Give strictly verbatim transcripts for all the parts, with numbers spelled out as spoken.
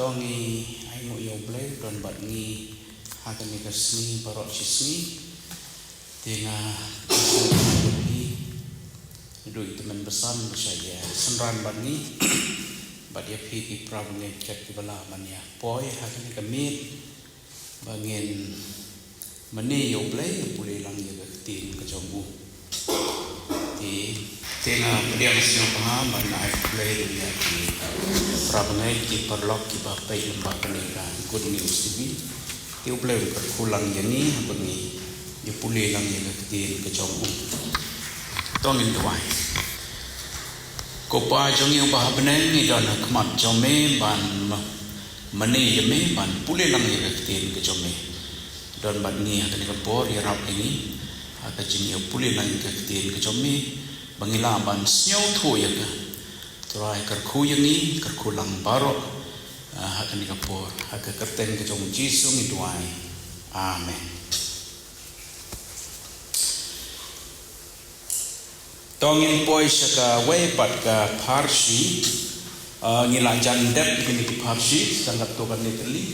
Ngi ai nguh ïa U Blei don bad ngi ha kane ka sngi baroh shi sngi. Te nga khublei ïa phi naduh ïa i tymmen basan ba sha ïa synran bad ngi bad ïa phi ki para bangeit kiba lah ban ïa poi ha kane ka miet ba ngin mane ïa U Blei, ïa pule lang ïa ka ktien ka jong u. Te, te nga pdiang sngewbha ban ai khublei ïa ki para bangeit ki paralok kiba peit lyngba kane ka Good News T V. Te U Blei un kyrkhu lang ïa ngi ba ngin ïa pule lang ïa ka ktien ka jong u. To ngin duwai. Ko Pa jong ngi uba ha bneng, ngi don ha khmat jong me ban ma- mane ïa me ban pule lang ïa ka ktien ka jong me. Don bad ngi ha kane ka por, ïarap ïa ngi ha ka jingïapule lang ïa ka ktien ka jong me ba ngi lah ban sngewthuh ïa ka. Trai kyrkhu ïa ngi, kyrkhu lang baroh, ah, ha kane ka por, ha ka kyrteng ka jong U Jisu ngi duwai. Amen. To ngin poi sha kawei pat ka pharshi. Ah, ngi la jan dep ïa kine ki pharshi tang katto katne kali.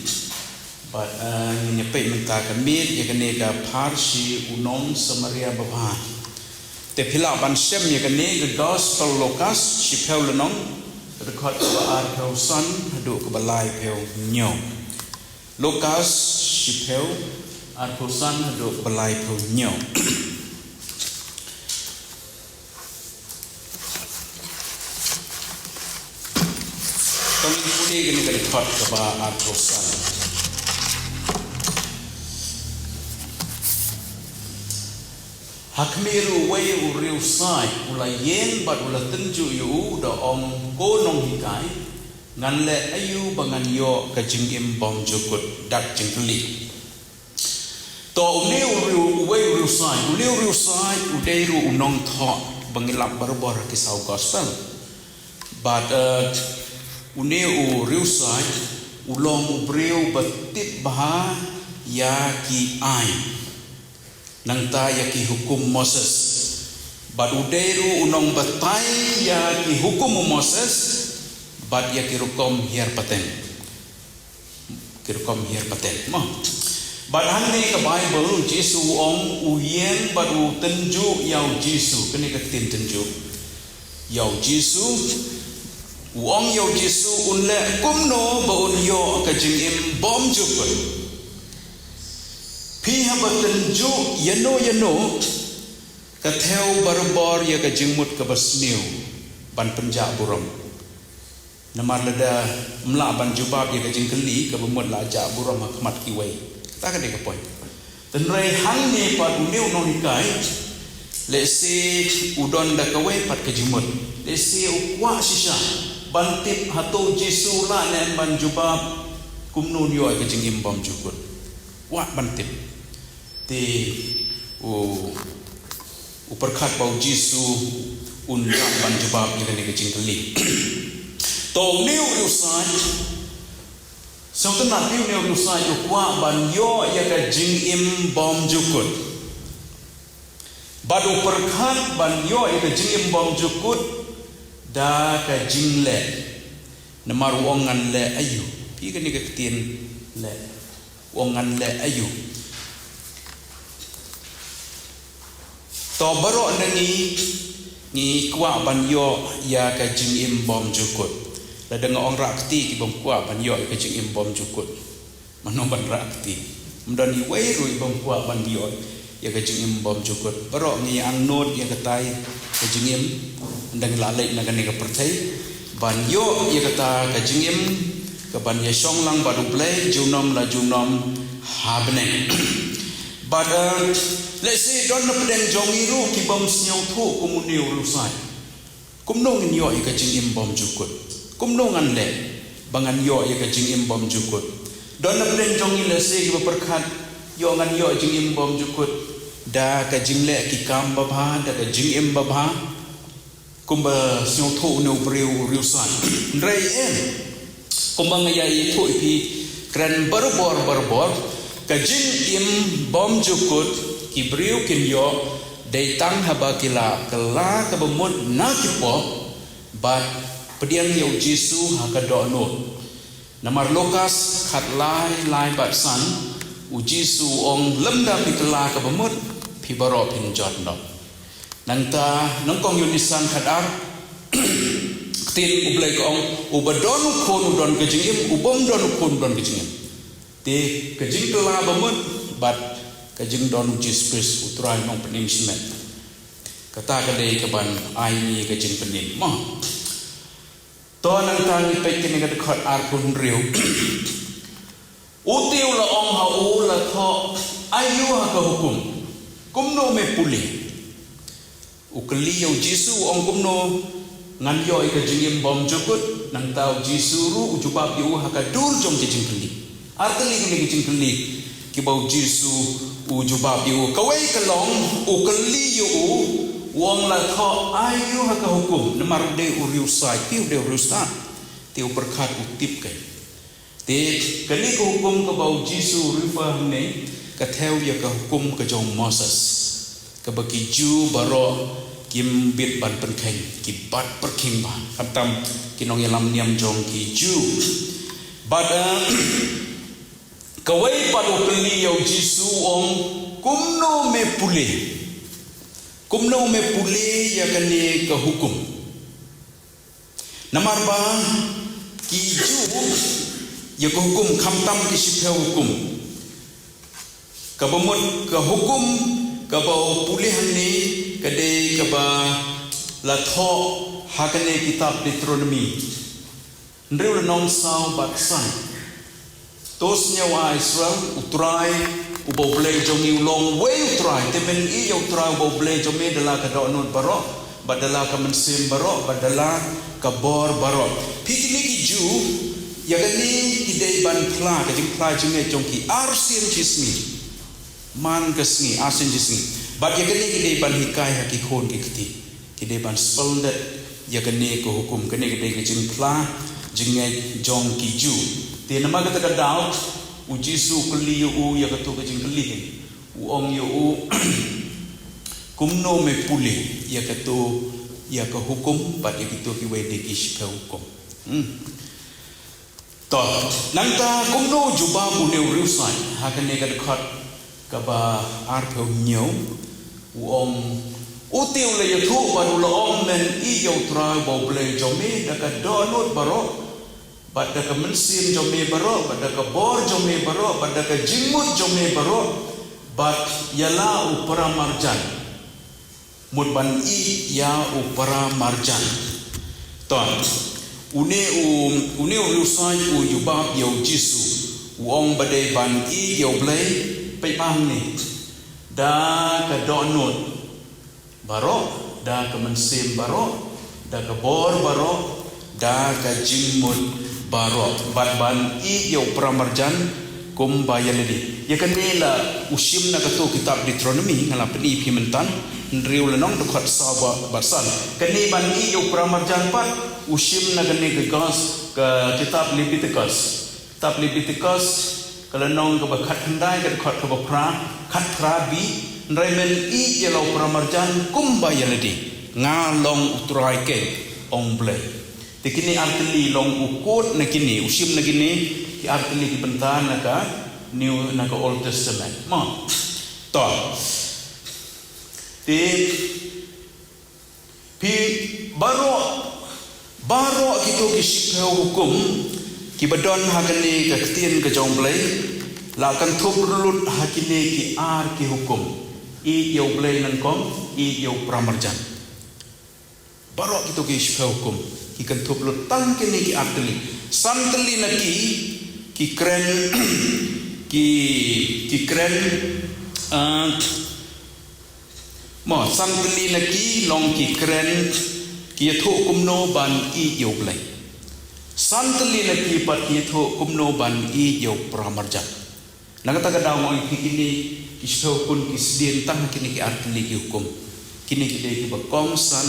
Bad, ah, ngin ïa peit mynta ka miet ïa kane ka pharshi u nong Samaria babha. Te phi lah ban shem ïa kane ka Gospel Lukas shiphew lynnong, ka dkhot kaba arphew san haduh kaba laiphew hynñiew. Lukas shiphew, arphew san haduh kaba laiphew hynñiew. To ngin pule kane ka dkhot kaba arphew san. Ha khmih ruh uwei u riewsaiñ u la ïeng bad u la tynjuh ïa u, u da ong, Ko Nonghikai, ngan leh aïu ba ngan ïoh ka jingim bymjukut? Dak jingkylli. To une u riew, uwei u riewsaiñ, une u riewsaiñ u dei ruh u nongthoh ba ngi lap barabor ha ki saw gospel. Bad, eh, une u riewsaiñ u long u briew ba tip bha ïa ki aiñ. Nangta ïa ki hukum Moses. Bad u dei ruh u nongbatai ïa ki hukum u Moses bad ïa ki rukom hiar pateng. Ki rukom hiar pateng. Mo. Bad hangne ka Baibl, u Jisu u ong, u ïeng bad u tynjuh ïa u Jisu, kane ka ktien tynjuh. Ïa u Jisu, u ong ïa u Jisu un leh kumno ba un ïoh ka jingim bymjukut. Phi haba tynjuh ïano ïano, ka thew barabor ïa ka jingmut kaba sniew ban pynjah burom. Namar lada ym lah ban jubab ïa ka jingkylli, kaba mut la jah burom ha khmat kiwei. Kata ka dei ka point. Hynrei hangne pat une u nonghikai, lehse u don da kawei pat ka jingmut. Lehse u kwah shisha ban tip hato u Jisu u lah ne em ban jubab kumno un ïoh ïa ka jingim bymjukut. Kwah ban tip. Te u, u pyrkhat ba u Jisu un lah ban jubab ïa kane ka jingkylli. To une u riewsaiñ, sngewtynnat, une u riewsaiñ u kwah ban ïoh ïa ka jingim bymjukut. Bad u pyrkhat ban ïoh ïa ka jingim bymjukut da ka jingleh. Namar u ong, ngan leh aïu? Phi, kane ka ktien leh. U ong, ngan leh aïu? To baroh na ngi ngi kwah ban ïoh ïa ka jingim bymjukut. Lada nga ong rah kti, ki bym kwah ban ïoh ïa ka jingim bymjukut. Mano ban rah kti? Ym don iwei ruh i bym kwah ban ïoh ïa ka jingim bymjukut. Baroh ngi angnud ïa katai ka jingim, ynda ngi la leit na kane ka pyrthei, ban ïoh ïa kata ka jingim kaban ïashong lang bad U Blei junom la junom ha bneng. Bad, eh, lehse don na pdeng jong ngi ruh ki bym sngewthuh kum une u riewsaiñ. Kumno ngin ïoh ïa ka jingim bymjukut? Kumno ngan leh ba ngan ïoh ïa ka jingim bymjukut? Don na pdeng jong ngi lehse kiba pyrkhat, ïoh ngan ïoh jingim bymjukut da ka jingleh ki kam babha, da ka jingim babha, kumba sngewthuh une u briew u riewsaiñ. Hynrei em, kumba nga ïa ïathuh ïa phi, kren barabor barabor, ka jingim bymjukut ki briew kin ïoh dei tang haba ki la kylla kaba mut na ki pop bad pdiang ïa u Jisu ha ka dohnud. Namar Lukas khatlai, lai bad san, u Jisu u ong, lymda phi kylla kaba mut, phi baroh phin jot noh. Nangta, nyngkong ïa u Nisan khatar, ktien U Blei ka ong, uba don u khun u don ka jingim, u bym don u khun u don ka jingim. Te ka jingkylla ba mut, bad ka jingdon u Jisu Khrist u Trai Nongpynim shimet. Kata ka dei kaban ai ngi ka jingpynim. Mo. To nangta ngi peit kane ka dkhot arphew hynriew. U te u la ong ha u, la thoh, aïu ha ka hukum? Kumno me pule? U kylli ïa u Jisu, u ong kumno ngan ïoh ïa ka jingim bymjukut, nangta u Jisu ruh u jubab ïa u ha ka dur jong ki jingkylli. Artylli kine ki jingkylli, kiba u Jisu u jubab ïa u. Kawei ka long, u kylli ïa u, u ong la thoh, aïu ha ka hukum, namar u dei u riewsaid, phi u dei u riewsaid. Te u pyrkhat u tip kai. Te, kane ka hukum kaba u Jisu u refer hangne, ka thew ïa ka hukum ka jong u Moses. Kaba ki Jiw baroh kim bit ban pynkheiñ, ki bat pyrkhing bha. Khamtam ki nongïalam niam jong ki Jiw. Bad, eh, kawei pat u kylli ïa u Jisu u ong, kumno me pule? Kumno me pule ïa kane ka hukum? Namar ba ki Jiw ïa ka hukum khamtam ki shiphew hukum. Kaba mut ka hukum kaba u pule hangne ka dei kaba la thoh ha kane kitab Deuteronomy. Hynriew lynnong saw bad san. To sngewbha Israel, u Trai, uba u Blei jong ngi u long uwei u Trai, te men ïeit ïa u Trai uba u Blei jong me da la ka dohnud baroh, bad da la ka mynsiem baroh, bad da la ka bor baroh. Phi kine ki Jiw, ïa kane ki dei ban phla, ka jingphla jingngeit jong ki arsien shisngi. Man ka sngi, arsien shisngi. Bad ïa kane ki dei ban hikai ha ki khun ki kti. Ki dei ban speldet ïa kane ka hukum, kane ka dei ka jingphla jingngeit jong ki Jiw. Te namar kata ka daw, u Jisu u kylli ïa u ïa kato ka jingkylli. U ong ïa u, kumno me pule ïa kato, ïa ka hukum, bad ïa kito kiwei de ki shiphew hukum. Hmm. To, nangta kumno u jubab une u riewsaid, ha kane ka dkhot kaba arphew hynñiew, u ong, u te u la ïathuh bad u la ong men ïeit ïa u Trai uba u Blei jong me, da ka dohnud baroh, bad da ka mynsiem jong me baroh, bad da ka bor jong me baroh, bad da ka jingmut jong me baroh, bad ïa la u para marjan. Mut ban ïeit ïa u para marjan. To, une u, une u riewsaid u jubab ïa u Jisu. U ong ba dei ban ïeit ïa u Blei, peit ba hangne. Da ka dohnud baroh, da ka mynsiem baroh, da ka bor baroh, da ka jingmut baroh. Bad ban ïeit ïa u para marjan, kumba ïa lade. Ïa kane la u shim na kato kitab Deuteronomy, nga la pyni ïa phi mynta, hynriew lynnong dkhot saw bad, bad san. Kane ban ïeit ïa u para marjan pat, u shim na kane ka gos, ka kitab Leviticus. Kitab Leviticus, ka lynnong kaba khatkhyndai, ka dkhot kaba phra, khatphra B, hynrei men ïeit ïa la u para marjan, kumba ïa lade. Nga long u Trai keiñ, ong Blei. Te kine artylli long u quote na kine, u shim na kine, ki artylli ki bynta na ka New, na ka Old Testament. Mo. To. Te, phi baroh, baroh kito ki shiphew hukum, kiba don ha kane ka ktien ka jong Blei, la kynthup lut ha kine ki ar ki hukum. Ïeit ïa u Blei nyngkong, ïeit ïa u para marjan. Baroh kito ki shiphew hukum, ki kynthup lut tang kine ki artylli. San tylli na ki, ki kren, ki, ki kren, ah, mo, san tylli na ki long ki kren, ki ïathuh kumno ban ïeit ïa u Blei. San tylli na ki pat ki ïathuh kumno ban ïeit ïa u para marjan. Na kata ka daw nga ong ïa phi kine ki shiphew hukum ki sdien tang ha kine ki artylli ki hukum. Kine ki dei kiba kongsan,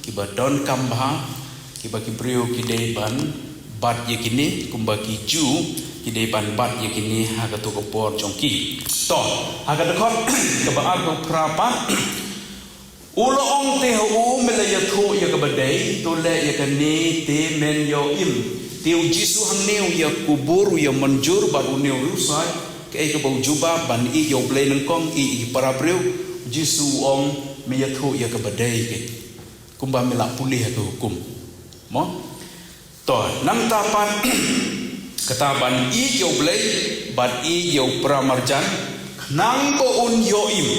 kiba donkam bha, kiba ki briew ki dei ban bat ïa kine, kumba ki Jiw ki dei ban bat ïa kine ha kato ka por jong ki. To, ha ka dkhot kaba arphew phra pat, u la ong te ha u, me la ïathuh ïa kaba dei, to leh ïa kane te men ïoh im. Te u Jisu hangne u ïa kubur, u ïa mynjur bad une u riewsai, kaei kaba u jubab ban ïeit ïa u Blei nyngkong, ïeit ïa ki para briew. U Jisu u ong, me ïathuh ïa kaba dei kein, kumba me la pule ha ka hukum. Mo? To, nangta pat, kata ban ïeit ïa u Blei bad ïeit ïa u para marjan, khnang ba un ïoh im.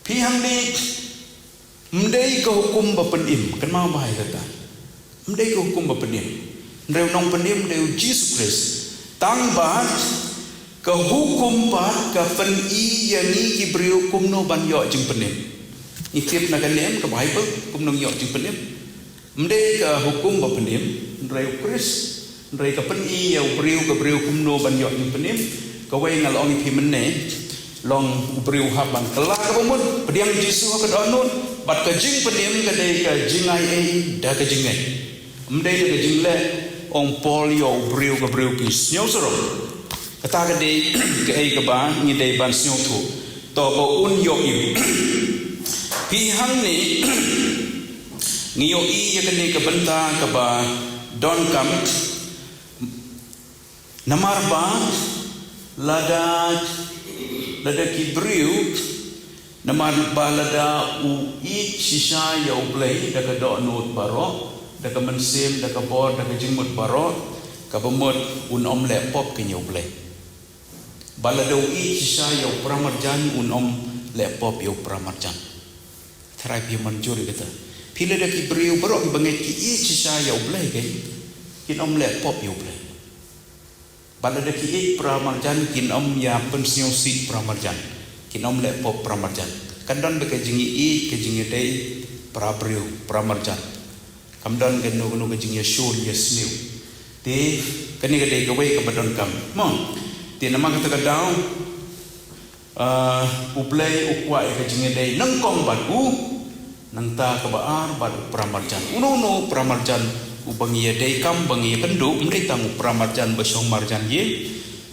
Phi hangne, ym dei ka hukum ba pynim, kynmaw bha ïa kata. Ym dei ka hukum ba pynim. Hynrei u nongpynim dei u Jisu Khrist. Tang ba ka hukum pat ka pyni ïa ngi ki briew kumno ban ïoh jingpynim. Ngi tip na ka niam ka Baibl kumno ngi ïoh jingpynim. Ym dei ka hukum ba pynim, hynrei u Khrist, hynrei ka pyni ïa u briew, ka briew kumno ban ïoh jingpynim. Kawei nga la ong ïa phi mynne, long u briew hap ban kylla kaba mut, pdiang Jisu ha ka dohnud, bad ka jingpynim ka dei ka jingaiei da ka jingngeit. Ym dei da ka jingleh, ong Paul ïa u briew, ka briew ki sngewsarong. Kata ka dei kaei kaba ngi dei ban sngewthuh. To ba un ïoh im. Phi hangne, ngi ïohi ïa kane ka bynta kaba donkam. Namar ba lada, lada ki briew, namar ba lada u ïeit shisha ïa u Blei da ka dohnud baroh, da ka mynsiem, da ka bor, da ka jingmut baroh, kaba mut un ym leh pop kein ïa u Blei. Ba lada u ïeit shisha ïa u para marjan, un ym leh pop ïa u para marjan. Tharai phi mynjur ïa kata. Phi, lada ki briew baroh kiba ngeit ki ïeit shisha ïa u Blei kein, kin ym leh pop ïa u Blei. Ba lada ki ïeit para marjan, kin ym ïa pynsngewsih para marjan, kin ym leh pop para marjan. Kan don ba ka jingïeit, ka jingïadei para briew, para marjan. Kam don kano kano ka jingïashun ïasniew. Te kane ka dei kawei kaba donkam. Mo. Te namar kata ka daw, ah, u Blei u kwah ïa ka jingïadei nyngkong bad u, nangta kaba ar bad u para marjan. Uno uno u para marjan uba ngi ïadei kam, ba ngi ïakynduh, ym dei tang u para marjan ba shong marjan ïing,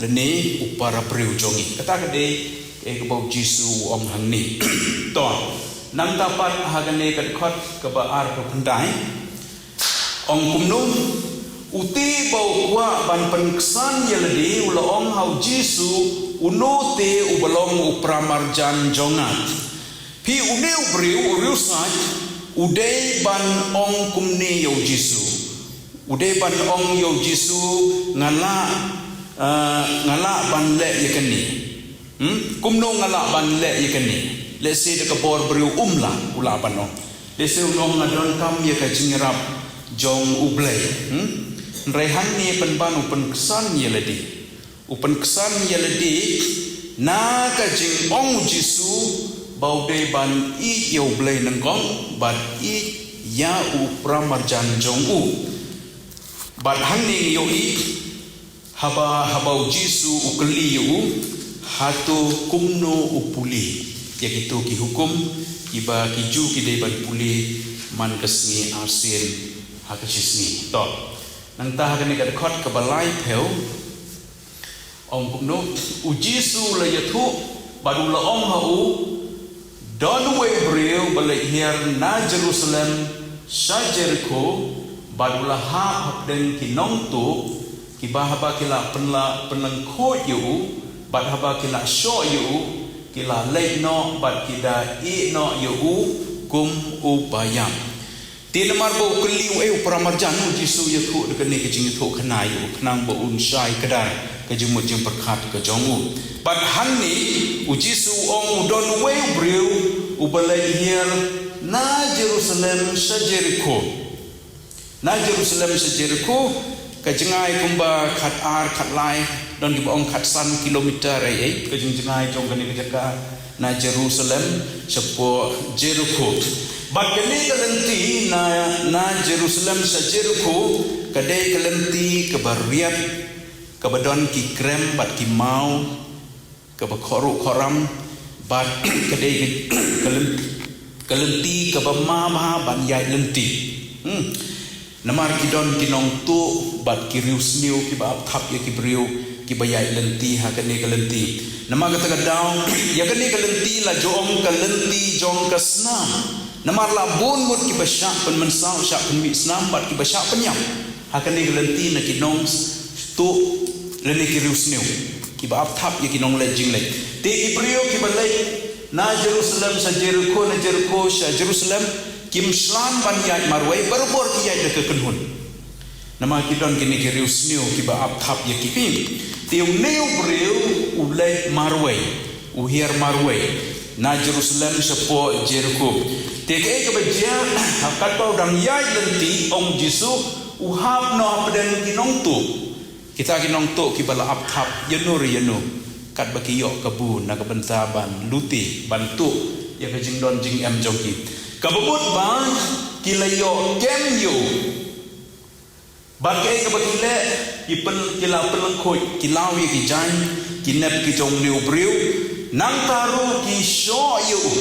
lane u para briew jong ngi. Kata ka dei kaei kaba u Jisu u ong hangne. To, nangta pat ha kane ka dkhot kaba arphew khyndai. Ong kumno, uta uba kwah ban pynksan ïa lade u la ong ha u Jisu, uno te uba long u para marjan jong nga. Phi, une u briew, u riewsai, u dei ban ong kumne ïa u Jisu. U dei ban ong ïa u Jisu, nga lah, eh, nga lah ban leh ïa kane. Hmm? Kumno nga lah ban leh ïa kane? Lehse da ka bor briew um lah, u lah ban ong. Lehse u ong nga donkam ïa ka jingïarap jong u Blei. Hmm? Hynrei hangne pynban u pynksan ïa lade. U pynksan ïa lade na ka jingong u Jisu ba u dei ban ïeit ïa u Blei nyngkong bad ïeit ïa u para marjan jong u. Bad hangne ngi ïohi, haba, haba u Jisu u kylli ïa u, hato kumno u pule ïa kito ki hukum kiba ki Jiw ki dei ban pule man ka sngi arsien ha ka shisngi. To, nangta ha kane ka dkhot kaba laiphew, ong kumno, u Jisu u la ïathuh bad u la ong ha u, don uwei u briew ba leit hiar na Jerusalem sha Jerikho, bad u la hap hapdeng ki nongtuh, kiba haba ki la pynla-, pynlyngkhuid ïa u, bad haba ki la shoh ïa u, ki la leit noh bad ki da ïeh noh ïa u kum u baïap. Te namar ba u kylli uei u para marjan, u Jisu u ïathuh da kane ka jingïathuhkhana ïa u khnang ba un shai kdar ka jingmut jingpyrkhat ka jong u. Bad hangne u Jisu u ong, u don uwei u briew uba leit hiar na Jerusalem sha Jerikho. Na Jerusalem sha Jerikho, ka jngai kumba khat ar, khat lai, don kiba ong khat san kilometer, ei, ei, ka jingjngai jong kane ka jaka na Jerusalem shapoh Jerikho. Bad kane ka lynti na, na Jerusalem sha Jerikho, ka dei ka lynti kaba riat, kaba don ki krem bad ki maw, kaba khohruh khohram, bad ka dei ka, ka lyn-, ka lynti kaba ma bha ban ïaid lynti. Hmm. Namar ki don ki nongtuh bad ki riewsniew kiba ap thap ïa ki briew kiba ïaid lynti ha kane ka lynti. Namar kata ka daw, ïa kane ka lynti la ju ong ka lynti jong ka snam. Namar la bun ngut kiba shah pynmynsaw, shah pynmih snam bad kiba shah pynïap. Ha kane ka lynti na ki nongtuh lane ki riewsniew kiba ap thap ïa ki nongleit jingleit. Te ki briew kiba leit na Jerusalem sha Jerikho, na Jerikho sha Jerusalem, kim shlan ban ïaid marwei, barabor ki ïaid da ka kynhun. Namar ki don kine ki riewsniew kiba ap thap ïa ki. Te une u briew u leit marwei, u hiar marwei na Jerusalem shapoh Jerikho. Te kaei kaba jia, ha katba u dang ïaid lynti, ong Jisu, u hap noh hapdeng ki nongtuh. Kita ki nongtuh kiba la ap thap ïano re ïano, katba ki ïoh kabu na ka bynta ban lute, ban tuh ïa ka jingdon jingem jong ki. Kaba mut ba ki la ïoh kem ïa u. Bad kaei kaba ki leh, ki pyn-, ki la pynlyngkhuid, ki law ïa ki jaiñ, ki nep ki jong une u briew. Nangta ruh ki shoh ïa u.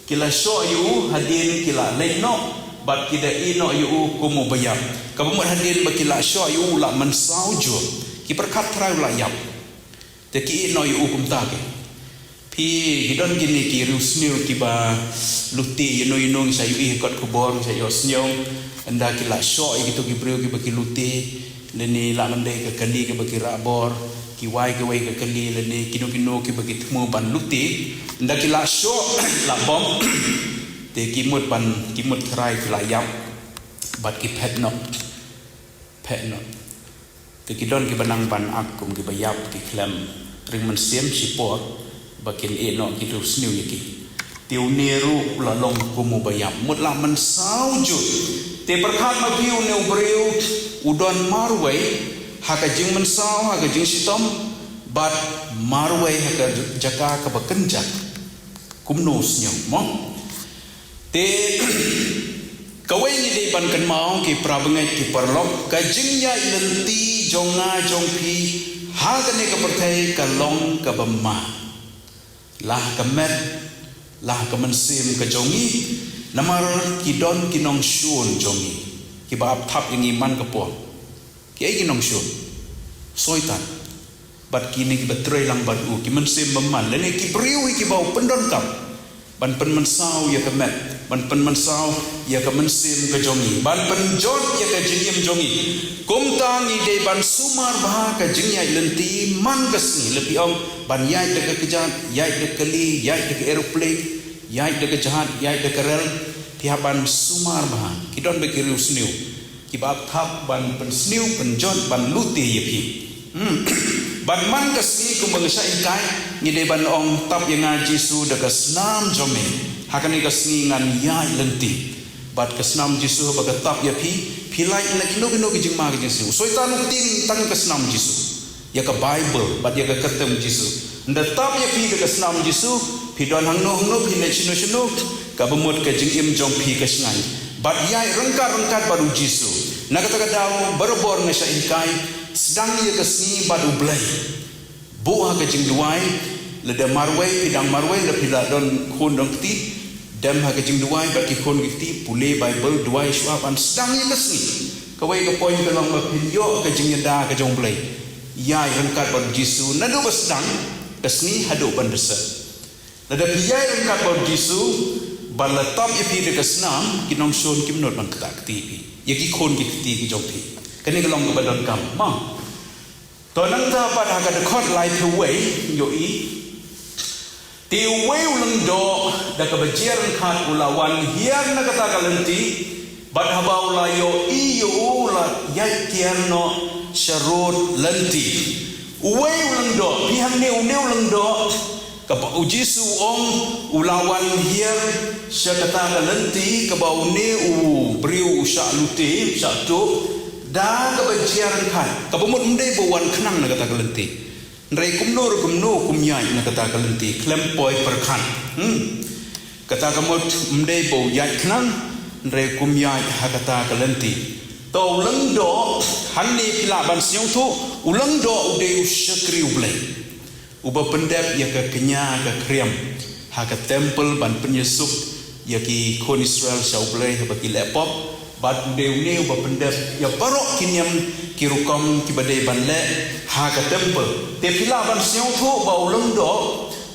Ki la shoh ïa u hadien ki la leit noh, bad ki da ïeh noh ïa u kum u baïap. Kaba mut hadien ba ki la shoh ïa u la mynsaw jur, ki pyrkhat trai u la ïap. Te ki ïeh noh ïa u kumta ki. Phi, ki don kine ki riewsniew kiba lute ïano ïano, ngi sa ïohi ha kot khubor, ngi sa ïohsngew. Ynda ki la shoh ïa kito ki briew kiba ki lute, lane lah ban dei ka kali kaba ki rah bor, ki wai kawei ka kali, lane kino kino kiba ki thmu ban lute. Ynda ki la shoh, la bom. Te ki mut ban, ki mut trai ki la ïap. Bad ki phet noh. Phet noh. Te ki don kiba nang ban ak kum kiba ïap, ki khlem ring mynsiem shipor ba kin ïeh noh ki riewsniew ïa ki. Te une ruh u la long kum u baïap, mut la mynsaw jur. Te pyrkhat ma phi, une u briew u don marwei ha ka jingmynsaw, ha ka jingshitom, bad marwei ha ka jaka kaba kynjat. Kumno u sngew, mo? Te kawei ngi dei ban kynmaw, ki para bangeit, ki paralok, ka jingïaid lynti jong nga jong phi ha kane ka pyrthei ka long kaba ma. La ha ka met, la ha ka mynsiem ka jong ngi, namar ki don ki nongshun jong ngi kiba ap thap ïa ngi man ka por. Kiei ki nongshun? Soitan. Bad kine kiba trei lang bad u, ki mynsiem bymman, lane ki briew hi kiba u pyndonkam ban pynmynsaw ïa ka met, ban pynmynsaw ïa ka mynsiem ka jong ngi, ban pynjot ïa ka jingim jong ngi. Kumta ngi dei ban sumar bha ka jingïaid lynti man ka sngi, lada phi ong ban ïaid da ka kjat, ïaid da ka kali, ïaid da ka aeroplane, ïaid da ka jahaj, ïaid da ka rel, phi hap ban sumar bha. Ki don bad ki riewsniew kiba ap thap ban pynsniew, pynjot, ban lute ïa phi. Hmm. Bad man ka sngi kumba nga shah hikai, ngi dei ban ong, tap ïa nga Jisu da ka snam jong me. Ha kane ka sngi ngan ïaid lynti. Bad ka snam Jisu haba ka tap ïa phi, phi lait na kino kino ki jingma ki jingsniew. U Soitan u tieng tang ka snam Jisu, ïa ka Baibl bad ïa ka kyrteng Jisu. Ynda tap ïa phi da ka snam Jisu, phi don hangno hangno, phi leit shano shano, kaba mut ka jingim jong phi ka shngaiñ. Bad ïaid ryngkat ryngkat bad u Jisu. Na kata ka daw barabor nga shah hikai, sdang ïa ka sngi bad U Blei. Buh ha ka jingduwai, lada marwei, phi dang marwei, lada phi la don khun don kti, dem ha ka jingduwai bad ki khun ki kti, pule Baibl, duwai shuwa ban sdang ïa ka sngi. Kawei ka point ka long ba phin ïoh ka jingïada ka jong U Blei. Ïaid ryngkat bad u Jisu naduh ba sdang ka sngi haduh ban da sep. Lada phi ïaid ryngkat bad u Jisu bad la tap ïa phi da ka snam, ki nongshun kim nud ban ktah kti ïa phi, ïa ki khun ki kti ki jong phi. Kane ka long kaba donkam, ma. To nangta pat ha ka dkhot laiphew wei, ïohi. Te uwei u lyngdoh da kaba jia ryngkat u la wan hiar na kata ka lynti, bad haba u la ïohi ïa u, u la ïaid tiar noh sharud lynti. Uwei u lyngdoh, phi hangne une u lyngdoh, kaba u Jisu u ong u la wan hiar sha kata ka lynti, kaba une u briew u shah lute, u shah tuh da kaba jia ryngkat. Kaba mut ym dei ba u wan khnang na kata ka lynti. Hynrei kumno re kumno kum ïaid na kata ka lynti, khlem poi pyrkhat. Hmm. Kata ka mut ym dei ba u ïaid khnang, hynrei kum ïaid ha kata ka lynti. To u lyngdoh, hangne phi lah ban sngewthuh, u lyngdoh u dei u shakri U Blei, uba pyndep ïa ka kñia ka khriam ha ka temple ban pynïasuk ïa ki khun Israel sha U Blei haba ki leh pop. Bad u dei une uba pyndep ïa baroh ki niam ki rukom kiba dei ban leh ha ka temple. Te phi lah ban sngewthuh ba u lyngdoh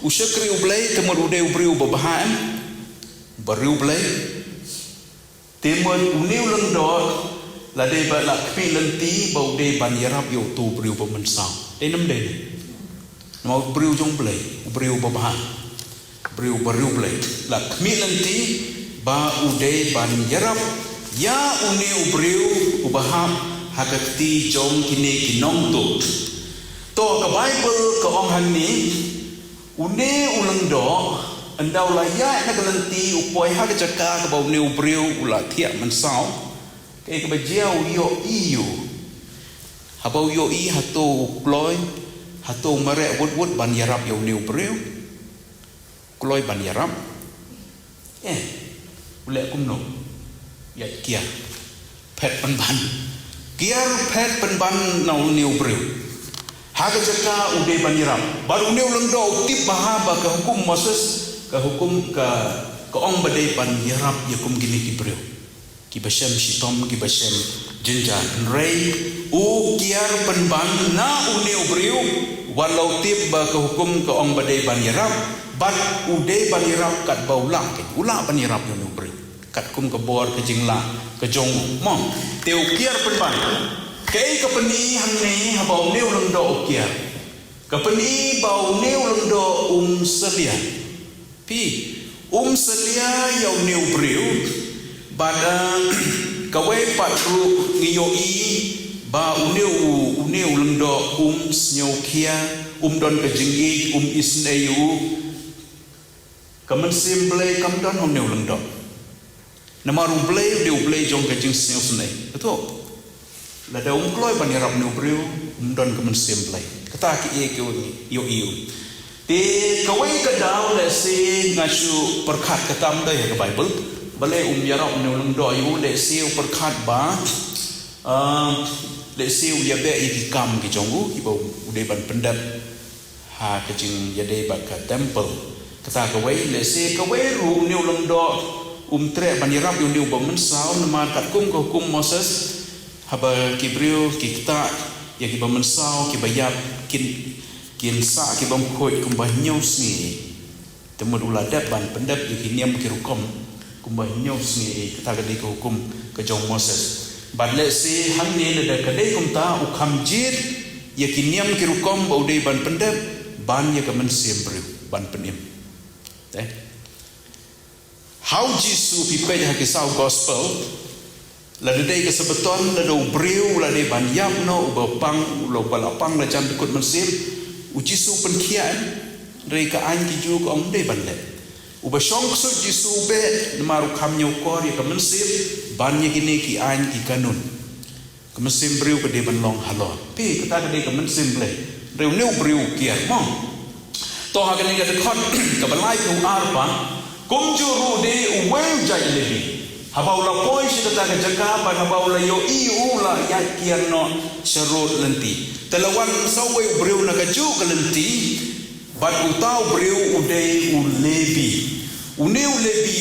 u shakri U Blei, te mut u dei u briew uba bha em, uba riewblei. Te mut une u lyngdoh Lada ba la khmih lynti ba u dei ban ïarap ïa uto u briew ba mynsaw. Dei ne ym dei? Namar u briew jong U Blei, u briew ba bha, u briew ba riewblei, la khmih lynti ba u dei ban ïarap ïa une u briew uba hap ha ka kti jong kine ki nongtuh. To, ka Baibl ka ong hangne, une u lyngdoh, ynda u la ïaid na ka lynti u poi ha ka jaka kaba une u briew u la thiah mynsaw. Kaei kaba jia? U ïohi ïa u. Haba u ïohi, hato u kloi, hato u mareh wut wut ban ïarap ïa une u briew? Kloi ban ïarap? Eh, u leh kumno? Ïaid kiar phet pynban. Kiar phet pynban na une u briew. Ha ka jaka u dei ban ïarap. Bad une u lyngdoh u tip bha ba ka hukum Moses, ka hukum ka, ka ong ba dei ban ïarap ïa kum kine ki briew kiba shem shitom, kiba shem jynjar. Hynrei u kiar pynban na une u briew, wat la u tip ba ka hukum ka ong ba dei ban ïarap, bad u dei ban ïarap katba u lah, u lah ban ïarap ïa une u briew katkum ka bor ka jinglah ka jong u. Mo, te u kiar pynban. Kaei ka pyni hangne haba une u lyngdoh u kiar? Ka pyni ba une u lyngdoh um salia. Phi, um salia ïa une u briew, bad, eh, kawei pat ruh ngi ïohi ba une u, une u lyngdoh um sngewkhia, um don ka jingïeit, um isynei ïa u. Ka mynsiem Blei kam don ha une u lyngdoh. Namar U Blei u dei U Blei jong ka jingsngewsynei. Katto, lada um kloi ban ïarap une u briew, um don ka mynsiem Blei. Kata ki ei ki ïohi ïa u. Te kawei ka daw lehse nga shu pyrkhat, kata ym dei ha ka Baibl. Balei um ïarap une u lyngdoh ïa u? Lehse u pyrkhat ba, ah, lehse u ïabeh ïa ki kam ki jong u kiba u dei ban pyndep ha ka jingïadei bad ka temple. Kata kawei. Lehse kawei ruh, une u lyngdoh um treh ban ïarap ïa une uba mynsaw, namar katkum ka hukum Moses, haba ki briew ki ktah ïa kiba mynsaw, kiba ïap, kin, kin sah ki bymkhuid kumba hynñiew sngi. Te mut u la dep ban pyndep ïa ki niam ki rukom kumba hynñiew sngi, kata ka dei ka hukum ka jong Moses. Bad lehse hangne lada ka dei kumta, u kham jied ïa ki niam ki rukom ba u dei ban pyndep ban ïa ka mynsiem briew ban pynim. Te ha u Jisu, phi peit ha ki saw gospel, lada dei ka Sabaton, lada u briew u la dei ban ïap noh, uba pang, uba la pang la jan dkut mynsiem, u Jisu u pynkhiah em? Hynrei ka aiñ ki Jiw ka ong ym dei ban leh. Uba shong ksuid Jisu u beh, namar u kham ñiewkor ïa ka mynsiem ban ïa kine ki aiñ ki kanun. Ka mynsiem briew ka dei ban long halor. Phi, kata ka dei ka mynsiem Blei. Hynrei une u briew u kiar, mo. To, ha kane ka dkhot kaba laiphew ar pat, kumjuh ruh de uwei u jait Lebi, haba u la poi sha kata ka jaka, bad haba u la ïohi ïa u, u la ïaid kiar noh sharud lynti. Te la wan sa uwei u briew na kajuh ka lynti, bad uta u briew u dei u Lebi. Une u Lebi,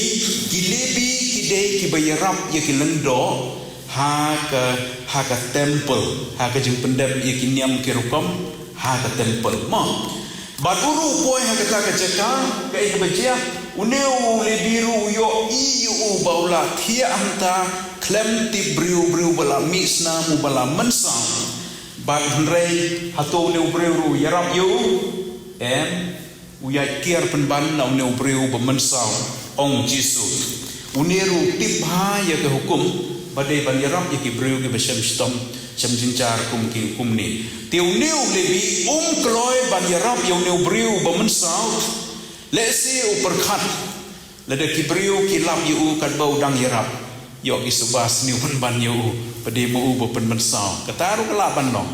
ki Lebi ki dei kiba ïarap ïa ki lyngdoh ha ka, ha ka temple, ha ka jingpyndep ïa ki niam ki rukom ha ka temple, mo. Bad u ruh u poi ha kata ka jaka, kaei kaba jia? Une u Lebi ruh u ïohi ïa u ba u la thiah hangta khlem tip briew, briew ba la mih snam, uba la mynsaw. Bad hynrei hato une u briew ruh u ïarap ïa u? Em. U ïaid kiar pynban na une u briew ba mynsaw, ong Jisu. Une ruh u tip bha ïa ka hukum ba dei ban ïarap ïa ki briew kiba shem shitom, shem jynjar kum ki, kumne. Te une u Lebi um kloi ban ïarap ïa une u briew ba mynsaw. Lehse u pyrkhat, lada ki briew ki lap ïa u katba u dang ïarap, ïoh ki suba sniew pynban ïa u, ba dei ma u ba pynmynsaw. Kata ruh ka lah ban long.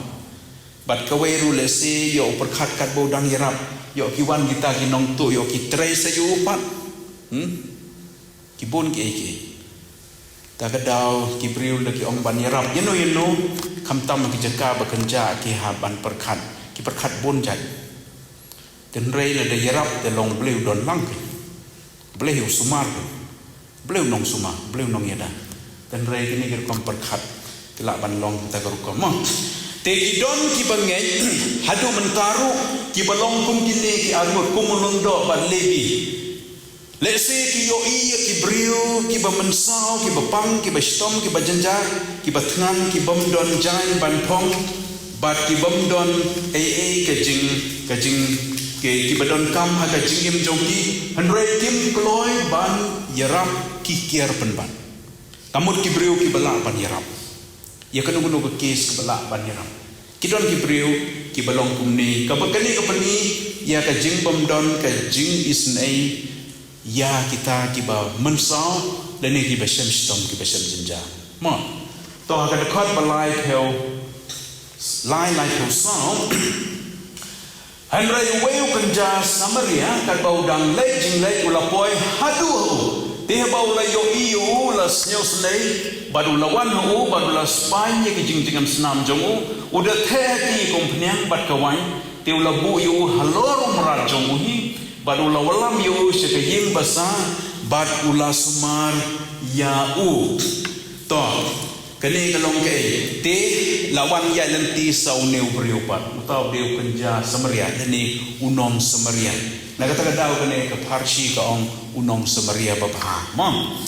Bad kawei ruh lehse ïoh u pyrkhat katba u dang ïarap, ïoh ki wan kita ki nongtuh, ïoh ki trei sa ïa u pat. Hmm? Ki bun kiei kiei. Ta ka daw ki briew lada ki ong ban ïarap ïano ïano, khamtam ha ki jaka ba kynjah ki hap ban pyrkhat, ki pyrkhat bun jait. Te hynrei lada ïarap te long Blei u don lang, Blei u sumar, Blei u nongsumar, Blei u nongïada. Te hynrei kine ki rukom pyrkhat ki lah ban long kita ki rukom, mo. Te ki don kiba ngeit haduh mynta ruh, kiba long kum kine ki arngut, kum u lyngdoh bad Lebi. Lehse ki ïohi ïa ki briew kiba mynsaw, kiba pang, kiba shitom, kiba jynjar, kiba thngan, ki bym don jaiñ ban phong, bad ki bym don ei ei ka jing, ka jing, ki, kiba donkam ha ka jingim jong ki, hynrei kim kloi ban ïarap, ki kiar pynban. Ka mut ki briew kiba lah ban ïarap ïa kano kano ka case, kiba lah ban ïarap. Ki don ki briew kiba long kumne, kaba kane ka pyni ïa ka jingbymdon ka jingisynei ïa kita kiba mynsaw lane kiba shem shitom, kiba shem jynjar. Mo. To ha ka dkhot ba lai phew, lai lai phew saw. Hynrei uwei u kynja Samaria, katba u dang leit jingleit, u la poi haduh ha u. Te haba u la ïohi ïa u, u la sngewsynei, bad u la wan ha u, bad u la spaiñ ïa ki jingjngem snam jong u. U da theh ha ki kum phniang bad ka waiñ. Te u la buh ïa u halor u mrad jong u hi, bad u la wallam ïa u sha ka ïing basa, bad u la sumar ïa u. To, kane ka long kaei? Te la wan ïaid lynti sa une u briew pat, uta u dei u kynja Samaria, lane u nong Samaria. Na kata ka daw kane ka pharshi ka ong u nong Samaria babha. Mo.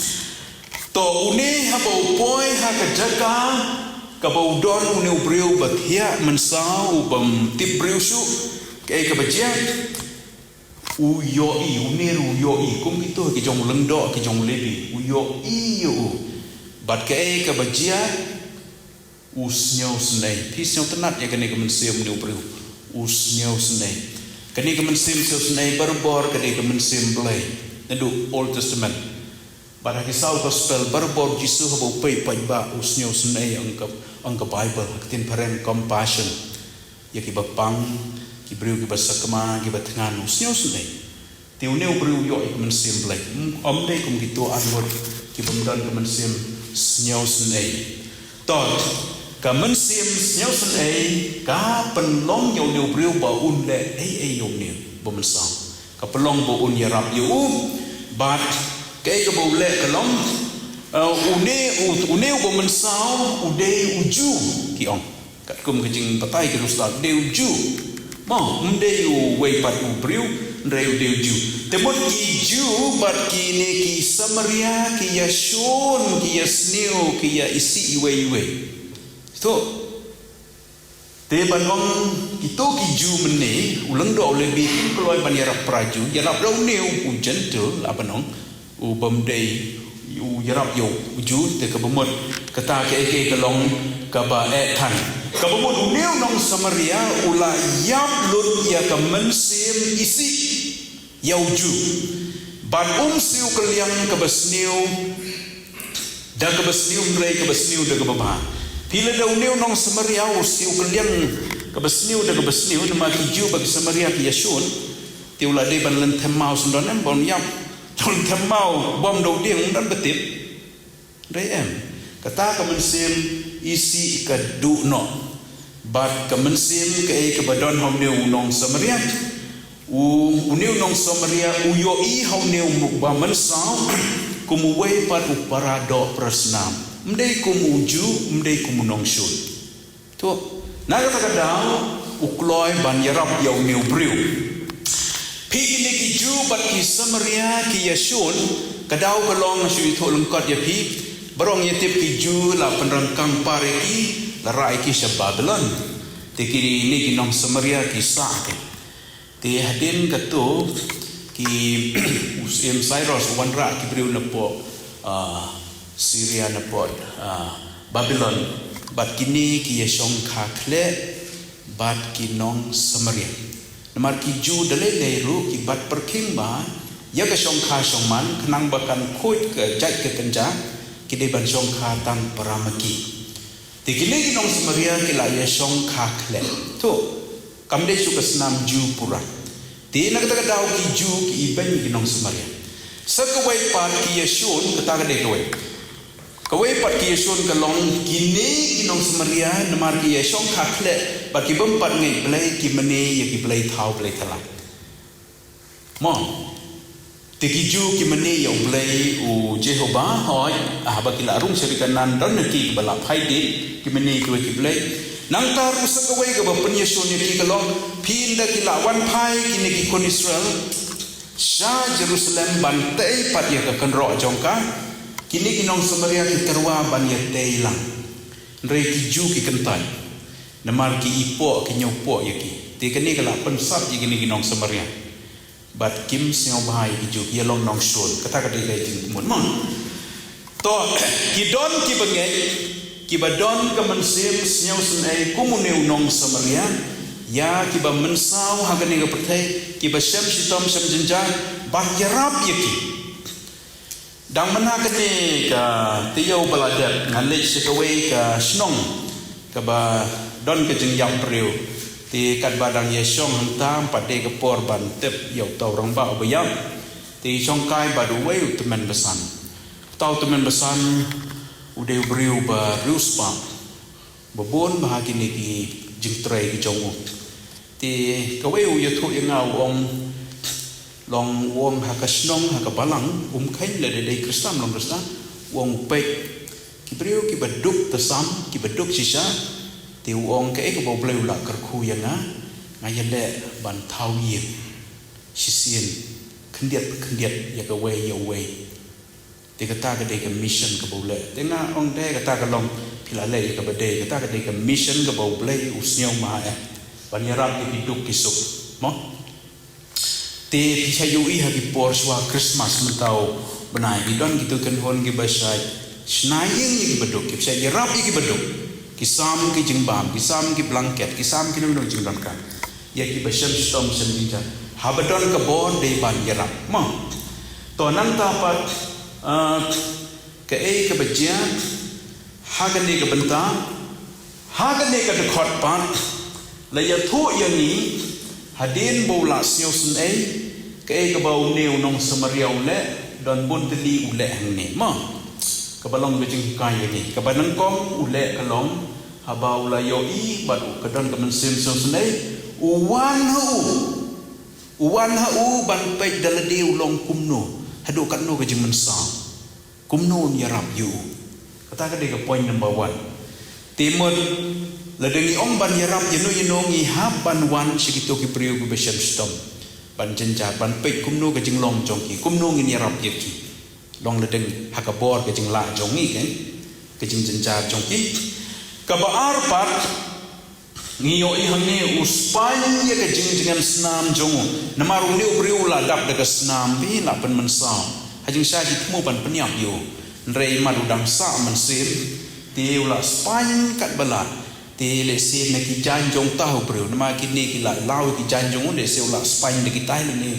To, une haba u poi ha ka jaka kaba u don une u briew ba thiah mynsaw, u bym tip briew shuh, kaei kaba jia? U ïohi, une ruh u ïohi, kum kito ki jong u lyngdoh, ki jong u Lebi, u ïohi ïa u. Bad kaei kaba jia? U sngewsynei. Phi sngewtynnad ïa kane ka mynsiem une u briew. U sngewsynei. Kane ka mynsiem sngewsynei barabor ka dei ka mynsiem Blei naduh Old Testament. Bad ha ki saw gospel barabor Jisu haba u peit paidbah u sngewsynei, ong ka, ong ka Bible, ha ka ktien phareng compassion. Ïa kiba pang, ki briew kiba sakma, kiba thngan, u sngewsynei. Te une u briew u ïoh ïa ka mynsiem Blei. Ym, ym dei kum kito ar ngut ki bym don ka mynsiem sngewsynei. To, ka mynsiem sngewsynei ka pynlong ïa une u briew ba un leh ei ei ïa une u ba mynsaw. Ka pynlong ba un ïarap ïa u, bad kaei kaba u leh ka long, eh, une u, une u ba mynsaw u dei u Jiw, ki ong. Katkum ka jingbatai ki Khristan, dei u Jiw. Mo, ym dei uwei pat u briew, hynrei u dei u Jiw. Te mut ki Jiw bad kine ki Samaria ki ïashun, ki ïasniew, ki ïa isih iwei iwei. To. Te ban ong kito ki Jiw mynne, u lyngdoh u Lebi, kim kloi ban ïarap para Jiw, ïarap da une u Gentile, la ban ong. U bym dei u ïarap ïa u Jiw, te kaba mut kata kaei kaei ka long kaba eh than. Kaba mut une u nong Samaria u la ïap lut ïa ka mynsiem isih ïa u Jiw. Bad um siew kylliang kaba sniew da kaba sniew, hynrei kaba sniew da kaba bha. Phi, lada une u nong Samaria u siew kylliang kaba sniew da kaba sniew, namar ki Jiw bad ki Samaria ki ïashun, te u la dei ban lynthem maw sngewdon em, ban ïap. Lynthem maw bym da u dieng, ym don ba tip. Dei em. Kata ka mynsiem isih ka duh noh. Bad ka mynsiem kaei kaba don ha une u nong Samaria? U, une u nong Samaria u ïohi ha une u ba mynsaw kum uwei pat u para doh para snam. Ym dei kum u Jiw, ym dei kum u nongshun. To, na kata ka daw, u kloi ban ïarap ïa une u briew. Phi, kine ki Jiw bad ki Samaria ki ïashun, ka daw ka long, nga shu ïathuh lyngkot ïa phi, baroh ngi tip ki Jiw la pynrangkang par ïa ki, la rah ïa ki sha Babilon. Te kine ki nong Samaria ki sah ki. Te hadien kato ki, u Syiem Cyrus u wanrah ki briew napoh, ah, Syria, napoh, ah, Babilon. Bad kine ki ïashongkha khleh bad ki nong Samaria. Namar ki Jiw da lei lei ruh ki bat pyrkhing ba ïa ka shongkha shongman, khnang ba kan khuid ka jait ka kynja, ki dei ban shongkha tang para ma ki. Te kine ki nong Samaria ki la ïashongkha khleh. To, kam dei shuh ka snam Jiw pura. Te na kata ka daw ki Jiw ki ibeiñ ïa ki nong Samaria. Sa kawei pat ki ïashun, kata ka dei kawei. Kawei pat ki ïashun ka long kine ki nong Samaria, namar ki ïashongkha khleh bad ki bym pat ngeit Blei, ki mane ïa ki blei thaw blei thala. Mo. Te ki Jiw ki mane ïa U Blei u Jehobah, hooid, ah, haba ki la rung sha ri Kanaan, don na ki kiba la phai dien, ki mane ïa kiwei ki blei. Nangta ruh sa kawei kaba pynïashun ïa ki ka long, phi, ynda ki la wan phai kine ki khun Israel, sha Jerusalem ban tei pat ïa ka kynroh jong ka. Kine ki nong Samaria ki tyrwa ban ïa tei lang. Hynrei ki Jiw ki kyntait. Namar ki ipoh ki ñiewpoh ïa ki. Te kane ka la pynsat ïa kine ki nong Samaria. Bad kim sngewbha ïa ki Jiw ki ïa long nongshun. Kata ka dei ka jingmut mon. To, ki don ki bangeit, ki ba don ka mynsiem sngewsynei kum une u nong Samaria, ïa ki ba mynsaw ha kane ka pyrthei, ki ba shem shitom shem jynjar, ban ïarap ïa ki. Dang mynta kane ka taïew ba la dep, ngan leit sha kawei ka shnong, ka ba don ka jingïap briew. Te katba dang ïa shong hangta, ym pat dei ka por ban tip ïa uta u rangbah u ba ïap. Te shong kai bad uwei u tymmen basan. Uta u tymmen basan u dei u briew ba riewspah, ba bun bha kine ki jingtrei ki jong u. Te kawei u ïathuh ïa nga u ong, long u ong ha ka shnong, ha ka balang, um kheiñ lada dei Khristan, long Khristan, u ong u peit ki briew ki ba duk tasam, ki ba duk shisha. Te u ong kaei kaba U Blei u la kyrkhu ïa nga, nga ïaleh ban thaw ïing shisien, khyndiat khyndiat ïa kawei ïa uwei. Te kata ka dei ka mission kaba u leh. Te nga ong dei kata ka long, phi la leh ïa kaba dei, kata ka dei ka mission kaba U Blei u sngew ma eh. Ban ïarap ïa ki duk ki suk. Mo? Te phi sa ïohi ha ki por shuwa Christmas mynta u bnai, ki don kito kynhun ki ba shait shna ïing ïa ki ba duk, ki ba shait ïarap ïa ki ba duk. Ki sam ki jingbam, ki sam ki blanket, ki sam kino kino ki jingdonkam ïa ki ba shem shitom shem jynjar. Haba don ka bor dei ban ïarap. Mo? To nangta pat, ah, kaei kaba jia ha kane ka bynta, ha kane ka dkhot pat la ïathuh ïa ngi, hadien ba u la sngewsynei, kaei kaba une u nong Samaria u leh, don bun tylli u leh hangne. Mo? Kaba long ka jinghikai ïa ngi. Kaba nyngkong u leh ka long, haba u la ïohi bad u ka don ka mynsiem sngewsynei, u wan ha u. U wan ha u ban peit da lade u long kumno, haduh katno ka jingmynsaw. Kumno un ïarap ïa u. Kata ka dei ka point number one. Te mut, lada ngi ong ban ïarap ïano ïano, ngi hap ban wan sha kito ki briew ki ba shem shitom, ban jynjar, ban peit kumno ka jinglong jong ki, kumno ngin ïarap ïa ki. Long lada ngi ha ka bor ka jinglah jong ngi, ka jingjynjar jong ki. Kaba ar pat, ngi ïohi hangne u spaiñ ïa ka jingjngem snam jong u. Namar une u briew u la dap da ka snam, phi la pynmynsaw. Ha jingshai ki thmu ban pynïap ïa u. Hynrei mat u dang sah mynsiem, te u la spaiñ katba lah. Te lehse na ki jaiñ jong uta u briew, namar kine ki la law ïa ki jaiñ jong u, lehse u la spaiñ da kita, lane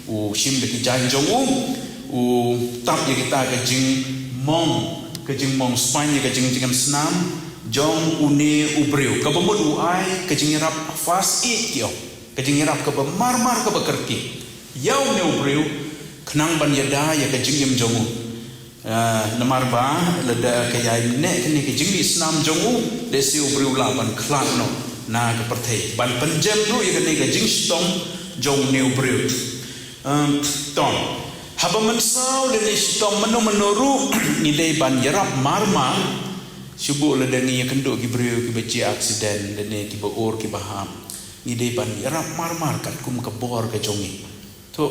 u shim da ki jaiñ jong u, u tap ïa kita ka jingmong, ka jingmong spaiñ ïa ka jingjngem snam jong une u briew. Kaba mut u ai ka jingïarap first aid ki ong, ka jingïarap kaba marmar kaba kyrkieh ïa une u briew, khnang ban ïada ïa ka jingim jong u. Ah, namar ba lada ka ïai neh kane ka jingmih snam jong u, lehse u briew u lah ban khlad noh na ka pyrthei, ban pynjem ruh ïa kane ka jingshitom jong une u briew. Em, to, haba mynsaw lane shitom mynno mynno ruh, ngi dei ban ïarap marmar. Shu buh lada ngi ïakynduh ki briew ki ba jia accident lane ki ba ur ki ba hap, ngi dei ban ïarap marmar katkum ka bor ka jong ngi. To,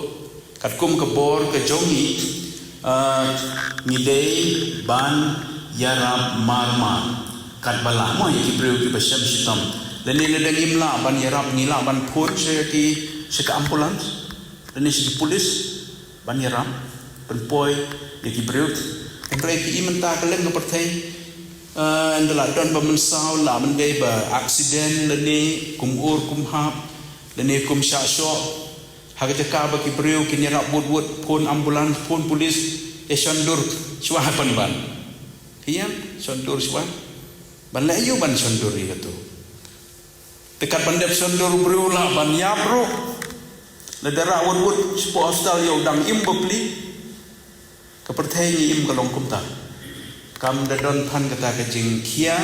katkum ka bor ka jong ngi, ah, ngi dei ban ïarap marmar katba lah, mo, ïa ki briew ki ba shem shitom. Lane lada ngim lah ban ïarap, ngi lah ban phone sha ki, sha ka ambulance, lane sha ki police, ban ïarap pynpoi ïa ki briew. Hynrei phi i mynta ka leng ka pyrthei, ah, ynda la don ba mynsaw, lah ban dei ba accident lane kum ur kum hap lane kum shah shoh. Ha ka jaka ba ki briew kin ïarap wut wut, phone ambulance, phone police, ïa shon dur shuwa ha pynban. Phi ïam, shon dur shuwa. Ban leh aïu ban shon dur ïa kato? Te kat ban dep shon dur u briew u lah ban ïap ruh. Lada rah wut wut shapoh hospital ïa u dang im bapli. Ka pyrthei ngi im ka long kumta. Kam da don than kata ka jingkhia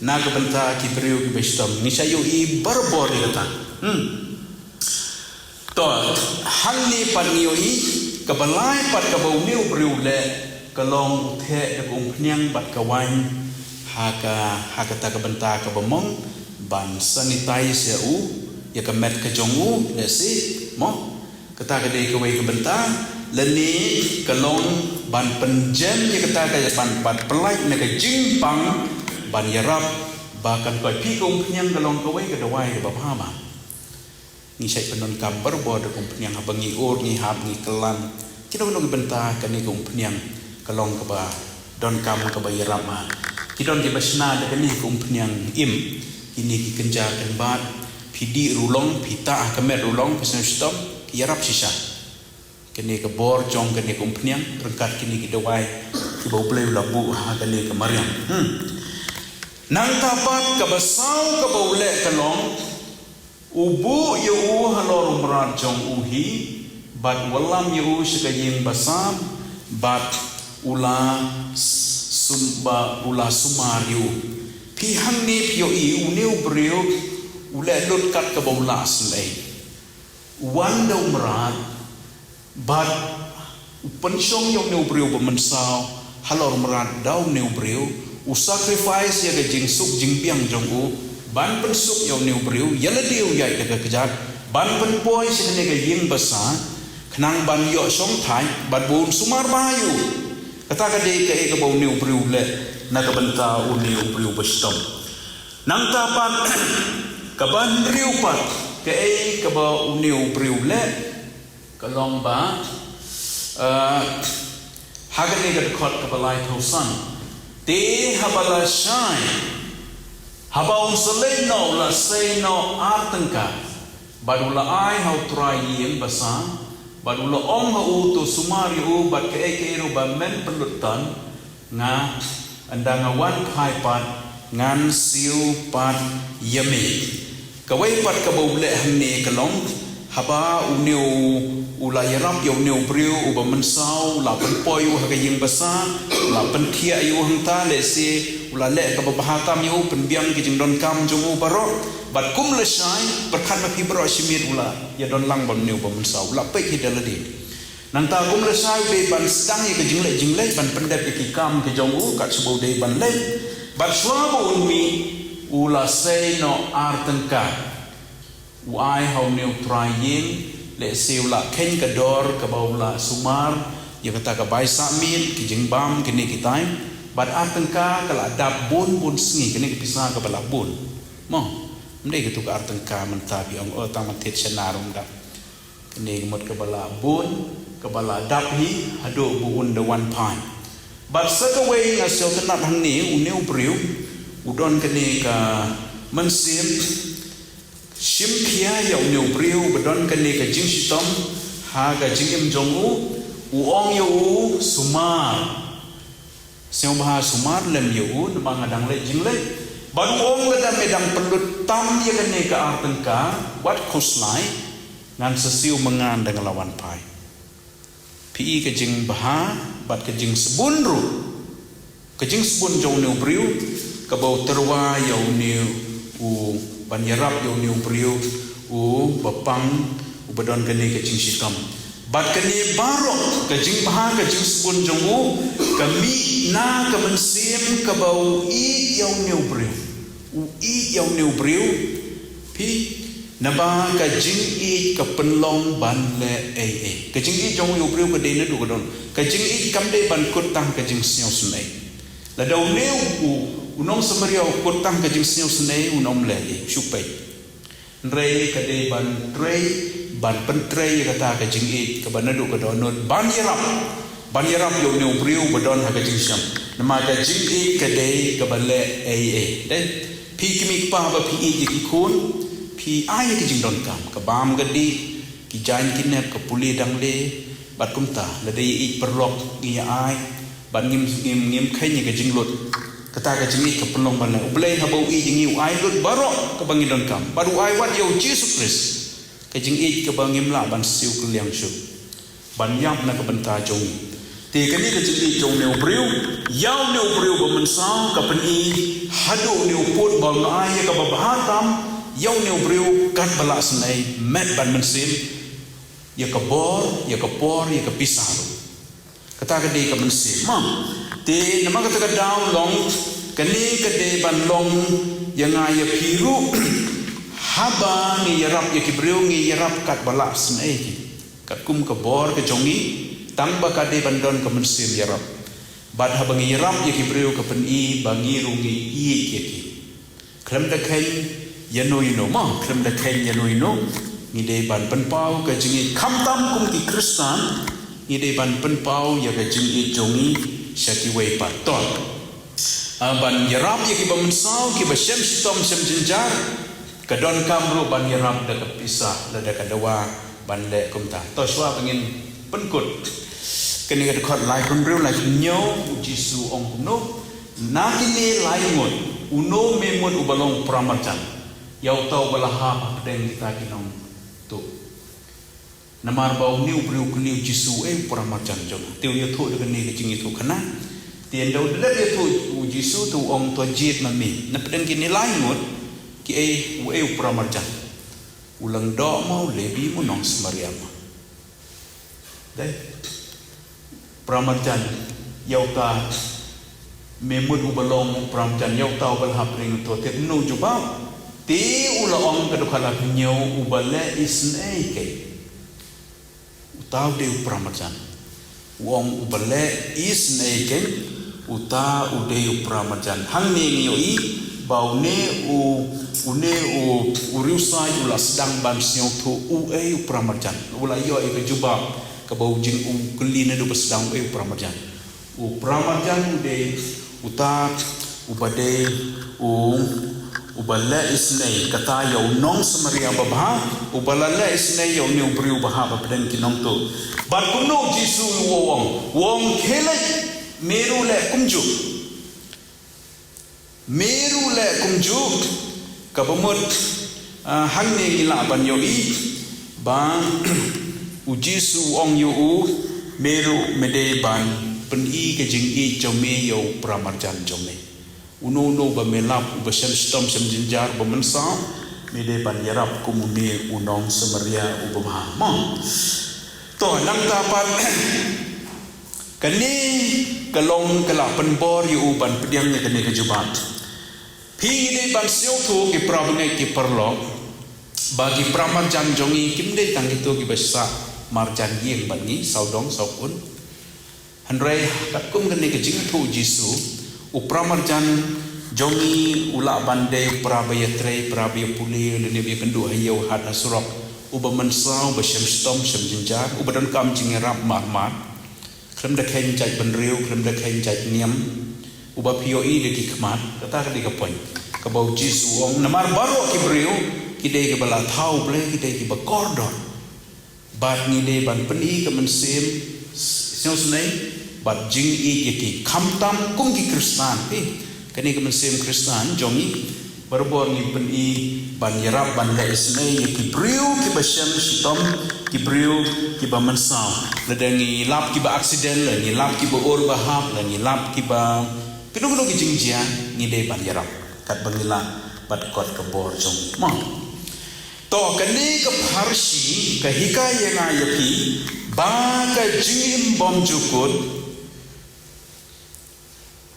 na ka bynta ki briew ki ba shitom. Ngi sa ïohi barabor ïa kata. Hmm. To, hangne pat ngi ïohi, kaba lai pat kaba une u briew u leh, ka long u theh da ka umphniang bad ka waiñ ha ka, ha kata ka bynta kaba mong, ban sanitize ïa u, ïa ka met ka jong u, lehse, mo. Kata ka dei kawei ka bynta, lane ka long ban pynjem ïa kata ka ban, ban pynlait na ka jingpang ban ïarap ba kan koit. Phi, ka umphniang ka long kawei ka dawai kaba bha ba ngi shait pyndonkam barabor da ka umphniang haba ngi ur, ngi hap, ngi kyllan. Kino kino ki bynta, kane ka umphniang ka long kaba donkam, kaba ïarap ma. Ki don kiba shna da kane ka umphniang im. Kine ki kynja kynbat, phi dih ruh long, phi tah ha ka met ruh long, phi sngewshitom, ki ïarap shisha. Kane ka bor jong kane ka umphniang ryngkat kine ki dawai kiba U Blei u la buh ha kane ka mariang. Hmm. Nangta pat kaba saw kaba u leh ka long, u buh ïa u halor u mrad jong u hi, bad u wallam ïa u sha ka ïing basa, bad u la sum-, ba u la sumar ïa u. Phi, hangne phi ïohi une u briew u leh lut kat kaba u lah sngewsih. U wan da u mrad, bad u pynshong ïa une u briew ba mynsaw halor u mrad da une u briew, u sacrifice ïa ka jingsuk jingbiang jong u ban pynsuk ïa une u briew, ïa lade u ïaid da ka kjat, ban pynpoi sha kane ka ïing basa, khnang ban ïoh shongthait, bad ba un sumar bha ïa u. Kata ka dei kaei kaba une u briew u leh na ka bynta une u briew ba shitom. Nangta pat, kaba hynriew pat, kaei kaba une u briew u leh, ka long ba, eh, ha kane ka dkhot kaba laiphew san. Te haba la shai, haba un sa leit noh u la sei noh ar tyngka, bad u la ai ha u trai ïing basa, bad u la ong ha u, to sumar ïa u, bad kaei kaei ruh ba men pynlut tang, nga, ynda nga wan phai pat, ngan siew pat ïa me. Kawei pat kaba u leh hangne ka long, haba une u, u la ïarap ïa une u briew uba mynsaw, u la pynpoi u ha ka ïing basa, u la pynthiah ïa u hangta, lehse u la leh kaba bha tam ïa u, pynbiang ki jingdonkam jong u baroh. Bad kum la shai, pyrkhat ma phi baroh, shimet u la ïadon lang bad une uba mynsaw, u la peit hi da lade. Nangta kum la shai u dei ban sdang ïa ka jingleh jingleh, ban pyndep ïa ki kam ki jong u, kat shaba u dei ban leh. Bad shuwa ba un mih, u la sei noh ar tyngka. U ai ha une u trai ïing, lehse u la kheiñ ka dor kaba u la sumar ïa kata ka bai sah miet, ki jingbam, kine kitai. Bad ar tyngka ka la dap bun bun sngi, kane ka pisa kaba la bun. Mo, ym dei kato ka ar tyngka mynta phi ong, oh, tang ban thied shynna ruh ym dap. Kane ka mut kaba la bun, kaba la dap hi, haduh ba un da wan phai. Bad sa kawei nga sngewtynnat hangne, une u briew u don kane ka mynsiem shim khia ïa une u briew ba don kane ka jingshitom ha ka jingim jong u, u ong ïa u, sumar. Sngewbha sumar lem ïa u, namar nga dang leh jingleh. Bad u ong, lada me dang pynlut tam ïa kane ka ar tyngka, wat khuslai, ngan sa siew ma nga ynda nga la wan phai. Phi i ka jingbha bad ka jingsbun ruh, ka jingsbun jong une u briew, kaba u tyrwa ïa une u, ban ïarap ïa une u briew uba pang, uba don kane ka jingshitom. Bad kane baroh, ka jingbha, ka jingsbun jong u, ka mih na ka mynsiem kaba u ïeit ïa une u briew. U ïeit ïa une u briew. Phi, naba ka jingïeit ka pynlong ban leh ei ei. Ka jingïeit jong une u briew ka dei naduh ka don. Ka jingïeit kam dei ban kut tang ka jingsngewsynei. Lada une u, u nong Samaria u kut tang ka jingsngewsynei, un ym leh ei ei, shu peit. Hynrei ka dei ban trei, ban pyntrei ïa kata ka jingïeit kaba naduh ka dohnud, ban ïarap, ban ïarap ïa une u briew ba don ha ka jingshitom. Namar ka jingïeit ka dei kaba leh ei ei. Dei, phi kmie kpa ba phi ïeit ïa ki khun, phi ai ïa ki jingdonkam, ka bam ka dih, ki jaiñ ki nep, ka pule dang leh, bad kumta, lada ïeit paralok ngi ïa ai, bad ngim, ngim, ngim kheiñ ïa ka jinglut. Kata ka jingïeit ka pynlong ban leh. U Blei haba u ïeit ïa ngi u ai lut baroh kaba ngi donkam. Bad u ai wat ïa u Jisu Khrist ka jingïeit kaba ngim lah ban siew kylliang shuh, ban ïap na ka bynta jong ngi. Te kane ka jingïeit jong une u briew ïa une u briew ba mynsaw ka pyni haduh une u pud ba un ai ïa kaba bha tam ïa une u briew katba lah sngewsynei, met bad mynsiem, ïa ka bor, ïa ka por, ïa ka pisa ruh. Kata ka dei ka mynsiem, mo. Te namar kata ka daw long, kane ka dei ban long ïa nga ïa phi ruh. Haba ngi ïarap ïa ki briew, ngi ïarap katba lah sngewsynei. Katkum ka bor ka jong ngi, tang ba ka dei ban don ka mynsiem ïarap. Bad haba ngi ïarap ïa ki briew ka pyni ba ngi ruh ngi ïeit ïa ki. Khlem da kheiñ ïano ïano, mo, khlem da kheiñ ïano ïano, ngi dei ban pynpaw ka jingïeit, khamtam kum ki Khristan, ngi dei ban pynpaw ïa ka jingïeit jong ngi sha kiwei pat. To, ah, ban ïarap ïa kiba mynsaw, kiba shem shitom shem jynjar, ka donkam ruh ban ïarap da ka pisa, lada ka dawa ban leh kumta. To, shuwa ba ngin pynkut kane ka dkhot laiphew hynriew, laiphew hynñiew, u Jisu u ong kumno: Na kine lai ngut, uno me mut uba long u paramarjan ïa uta uba la hap hapdeng kita ki nongtuh? Namar ba une u briew u kylli u Jisu, "Uei u paramarjan jong nga?" Te u ïathuh da kane ka jingïathuhkhana. Te ynda u dep ïathuh u Jisu, te u ong, "To jied ma me, na pdeng kine lai ngut, kiei, uei u paramarjan? U lyngdoh mo, u Lebi mo, u nong Samaria mo?" Dei, paramarjan ïa uta me mut uba long u paramarjan ïa uta uba la hap ring to, te kumno u jubab? Te u la ong, ka dkhot laiphew hynñiew, uba leh isynei kein, uta u dei u paramarjan. U ong uba leh isynei kein, uta u dei u paramarjan. Hangne ngi ïohi ba une u, une u, u riewsaid u la sdang ban sngewthuh uei u paramarjan. U la ïoh ïa ka jubab kaba u jing u kylli naduh ba sdang, uei u paramarjan. U paramarjan u dei uta uba dei u, uba leh isynei, kata ïa u nong Samaria babha, uba la leh isynei ïa une u briew ba hap hapdeng ki nongtuh. Bad kumno u Jisu u ong? U ong, "Khie leit, me ruh leh kumjuh." Me ruh leh kumjuh, kaba mut, ah, hangne ngi lah ban ïohi ba u Jisu u ong ïa u, "Me ruh me dei ban pyni ka jingïeit jong me ïa u paramarjan jong me. Uno uno ba me lap, uba shem shitom shem jynjar, uba mynsaw, me dei ban ïarap kum une u nong Samaria uba bha." Mo. To, nangta pat, kane ka long ka la pynbor ïa u ban pdiang ïa kane ka jubab. Phi, ngi dei ban sngewthuh, ki parabangeit, ki paralok, ba ki paramarjan jong ngi kim dei tang kito kiba sah marjan ïing bad ngi, sawdong sawkun. Hynrei katkum kane ka jingïathuh u Jisu, u paramarjan jong ngi u lah ban dei para ba ïatrei, para ba ïapule, lane ba ïakynduh ha ïew, hat ha surok, uba mynsaw, uba shem shitom shem jynjar, uba donkam jingïarap marmar. Khlem da kheiñ jait bynriew, khlem da kheiñ jait niam, uba phi ïohi da ki khmat. Kata ka dei ka point kaba u Jisu u ong, namar baroh ki briew ki dei kiba la thaw U Blei, ki dei kiba kordor. Bad ngi dei ban pyni ka mynsiem sngewsynei bad jingïeit ïa ki, khamtam kum ki Khristan. Phi, kane ka mynsiem Khristan jong ngi, barabor ngi pyni ban ïarap, ban leh isynei ïa ki briew kiba shem shitom, ki briew kiba mynsaw. Lada ngi lap kiba accident, lada ngi lap kiba ur ba hap, lada ngi lap kiba kano kano ki jingjia, ngi dei ban ïarap katba ngi lah bad kot ka bor jong ngi. Mo. To, kane ka pharshi ka hikai ïa nga ïa phi ba ka jingim bymjukut,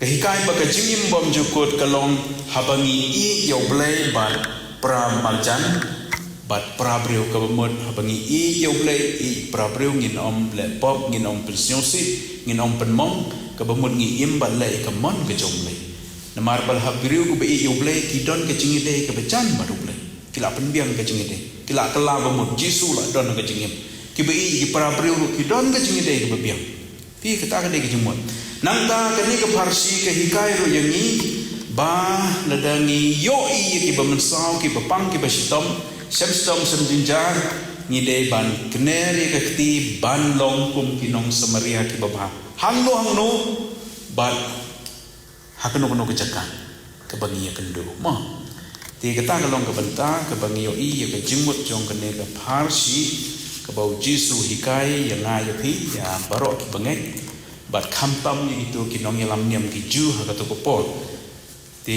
ka hikai ba ka jingim bymjukut ka long haba ngi ïeit ïa U Blei bad para marjan bad para briew, kaba mut haba ngi ïeit ïa U Blei, ïeit para briew, ngin ym leh pop, ngin ym pynsngewsih, ngin ym pynmong, kaba mut ngi im bad leh ïa ka mon ka jong U Blei. Namar ba la hap briew kiba ïeit ïa U Blei ki don ka jingïadei kaba jan bad U Blei. Ki la pynbiang ka jingïadei. Ki la kylla ba mut Jisu la don ha ka jingim. Kiba ïeit ïa ki para briew ruh ki don ka jingïadei kaba biang. Phi, kata ka dei ka jingmut. Nangta kane ka pharshi ka hikai ruh ïa ngi ba lada ngi ïohi ïa kiba mynsaw, kiba pang, kiba shitom, shem shitom shem jynjar, ngi dei ban kner ïa ka kti ban long kum ki nong Samaria kiba bha. Hangno hangno bad ha kano kano ka jaka kaba ngi ïakynduh, mo. Te kata ka long ka bynta kaba ngi ïohi ïa ka jingmut jong kane ka pharshi, kaba u Jisu u hikai ïa nga ïa phi, ïa baroh ki bangeit, bad khamtam ïa kito ki nongïalam niam ki Jiw ha kato ka por. Te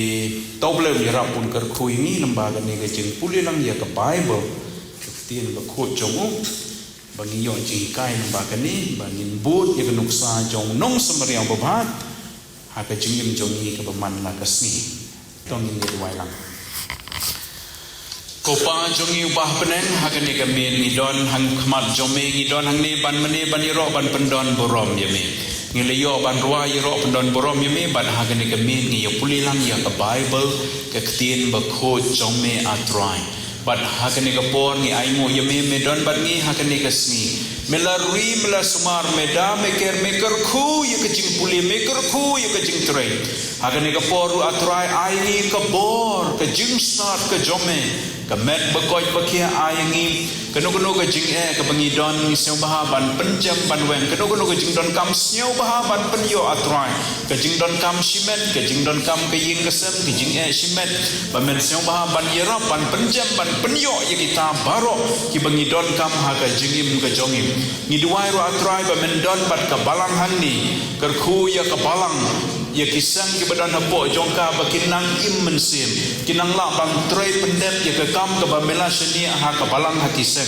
to U Blei un ïarap, un kyrkhu ïa ngi lyngba kane ka jingpule lang ïa ka Baibl, ka ktien bakhuid jong u, ba ngin ïoh jinghikai lyngba kane, ba ngin bud ïa ka nuksa jong u nong Samaria uba bha ha ka jingim jong ngi kaba man la ka sngi. To ngin ïa duwai lang. Ko Pa jong ngi uba ha bneng, ha kane ka miet ngi don ha khmat jong me, ngi don hangne ban mane ban ïaroh ban pyndon burom ïa me. Ngi la ïoh ban rwai ïaroh pyndon burom ïa me, bad ha kane ka miet ngi ïa pule lang ïa ka Baibl, ka ktien bakhuid jong me, A Trai. Bad ha kane ka por ngi ainguh ïa me, me don bad ngi ha kane ka sngi. Me la ri, me la sumar, me da, me ker, me kyrkhu ïa ka jingpule, me kyrkhu ïa ka jingtrei. Ha kane ka por ruh, A Trai, ai ngi ka bor, ka jingsnat ka jong me, ka met bakhuid bakhiah ai ngi. Kano kano ka jingeh kaba ngi don, ngi sngewbha ban pynjem ban weng. Kano kano ka jingdonkam, sngewbha ban pynïoh, A Trai. Ka jingdonkam shimet, ka jingdonkam ka ïing ka sem, ka jingeh shimet, ba men sngewbha ban ïarap, ban pynjem, ban pynïoh ïa kita baroh kiba ngi donkam ha ka jingim ka jong ngi. Ngi duwai ruh, A Trai, ba men don bad ka balang hangne. Kyrkhu ïa ka balang, ïa ki seng kiba don hapoh jong ka, ba kin nang im mynsiem, kin nang lah ban trei pyndep ïa ka kam kaba me la shaniah ha ka balang ha ki seng.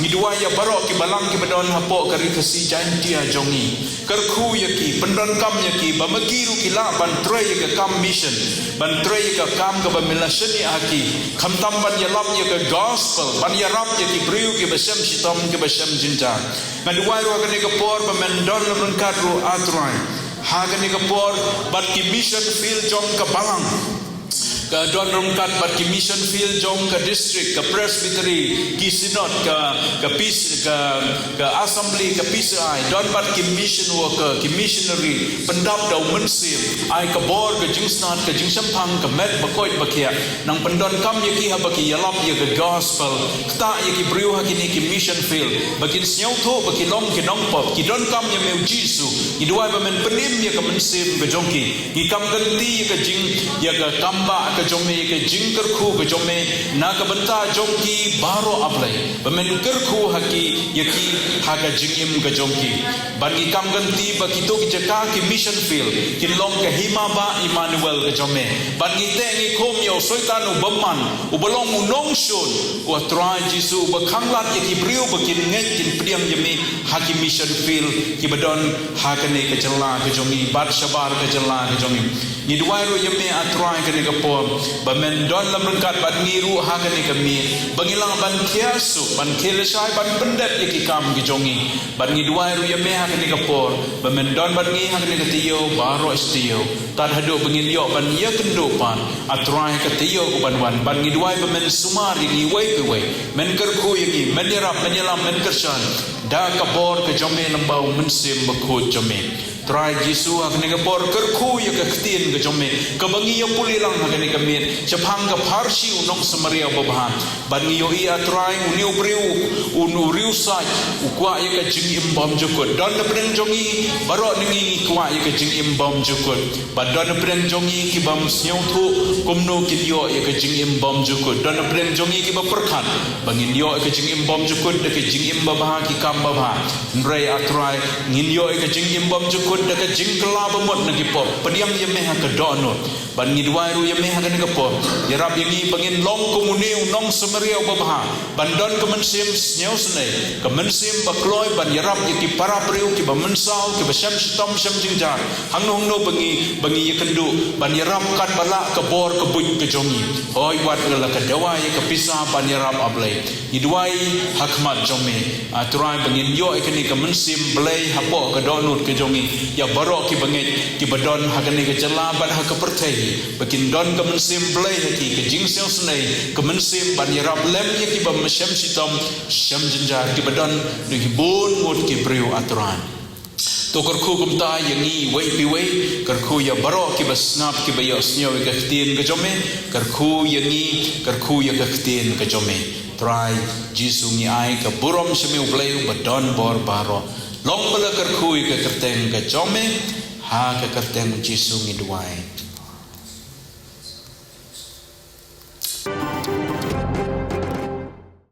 Ngi duwai ïa baroh ki balang kiba don hapoh ka Ri Khasi Jaintia jong ngi. Kyrkhu ïa ki, pyndonkam ïa ki, ba ma ki ruh ki lah ban trei ïa ka kam mission, ban trei ïa ka kam kaba me la shaniah ha ki, khamtam ban ïalap ïa ka gospel, ban ïarap ïa ki briew kiba shem shitom, kiba shem jynjar. Nga duwai ruh ha kane ka por ba men don lem ryngkat ruh, A Trai, ha kane ka por bad ki mission field jong ka balang. Ka don ryngkat bad ki mission field jong ka district, ka presbytery, ki synod, ka, ka P C, ka, ka assembly, ka P C I. Don bad ki mission worker, ki missionary, pyndap da u mynsiem. Ai ka bor, ka jingsnat, ka jingshemphang, ka met bakhuid bakhiah. Nang pyndonkam ïa ki haba ki ïalap ïa ka gospel. Ktah ïa ki briew ha kine ki mission field, ba kin sngewthuh ba ki long ki nongpop, ki donkam ïa me, U Jisu. Ngi duwai ba men pynim ïa ka mynsiem ka jong ki. Ngi kam kynti ïa ka jing, ïa ka kam ba ka jong me, ïa ka jingkyrkhu ka jong me, na ka bynta jong ki baroh, A Blei. Ba men kyrkhu ha ki, ïa ki, ha ka jingim ka jong ki. Bad ngi kam kynti ba kito ki jaka, ki mission field, kin long ka hima ba Immanuel ka jong me. Bad ngi teh ngi khum ïa u Soitan u bymman, uba long u nongshun, U Trai Jisu, uba khanglad ïa ki briew ba kin ngeit, kin pdiang ïa me ha ki mission field kiba don ha kane ka jylla ka jong ngi, bad shabar ka jylla ka jong ngi. Ngi duwai ruh ïa me, A Trai, kane ka por, ba men don lem ryngkat bad ngi ruh ha kane ka miet, ba ngin lah ban khia suk, ban khia lashai, ban pyndep ïa ki kam ki jong ngi. Bad ngi duwai ruh ïa me ha kane ka por, ba men don bad ngi ha kane ka taïew baroh shi taïew. Tad haduh ba ngin ïoh ban ïakynduh pat, A Trai, ha ka taïew kaban wan. Bad ngi duwai ba men sumar ïa ngi iwei pa iwei. Men kyrkhu ïa ngi, men ïarap, men ïalam, men kyrshan da ka bor ka jong me lyngba u Mynsiem Bakhuid jong me. Trai Jisu, ha kane ka por kyrkhu ïa ka ktien ka jong me, kaba ngi ïa pule lang ha kane ka miet, shaphang ka pharshi u nong Samaria uba bha. Bad ngi ïohi, A Trai, une u briew, u, u riewsaid, u kwah ïa ka jingim bymjukut. Don na pdeng jong ngi baroh na ngi, ngi kwah ïa ka jingim bymjukut. Bad don na pdeng jong ngi ki bym sngewthuh kumno kin ïoh ïa ka jingim bymjukut. Don na pdeng jong ngi kiba pyrkhat ba ngin ïoh ïa ka jingim bymjukut da ka jingim babha, ki kam babha. Hynrei, A Trai, ngin ïoh ïa ka jingim bymjukut da ka jingkylla bamut na ki pop. Pdiang ïa me ha ka dohnud. Bad ngi duwai ruh ïa me ha kane ka por, ïarap ïa ngi ba ngin long kum une u nong Samaria uba bha, ban don ka mynsiem sngewsynei, ka mynsiem ba kloi ban ïarap ïa ki para briew kiba mynsaw, kiba shem shitom shem jynjar. Hangno hangno ba ngi, ba ngi ïakynduh, ban ïarap katba lah ka bor ka buit ka jong ngi. Hooid, wat la ka dawai ïa ka pisa ban ïarap, A Blei. Ngi duwai ha khmat jong me, A Trai, ba ngin ïoh ïa kane ka mynsiem Blei hapoh ka dohnud ka jong ngi. Ïa baroh kiba ngeit, kiba don ha kane ka jylla bad ha ka pyrthei, ba kin don ka mynsiem Blei ha ki, ka jingsngewsynei, ka mynsiem ban ïarap lem ïa kiba shem shitom shem jynjar, kiba don da ki bun ngut ki briew, A Trai. To kyrkhu kumta ïa ngi iwei pa iwei, kyrkhu ïa baroh kiba sngap, kiba ïohsngew ïa ka ktien ka jong me, kyrkhu ïa ngi, kyrkhu ïa ka ktien ka jong me. Trai Jisu, ngi ai ka burom sha me, U Blei uba don bor baroh. Long ba la kyrkhu ïa ka kyrteng ka jong me, ha ka kyrteng Jisu ngi duwai.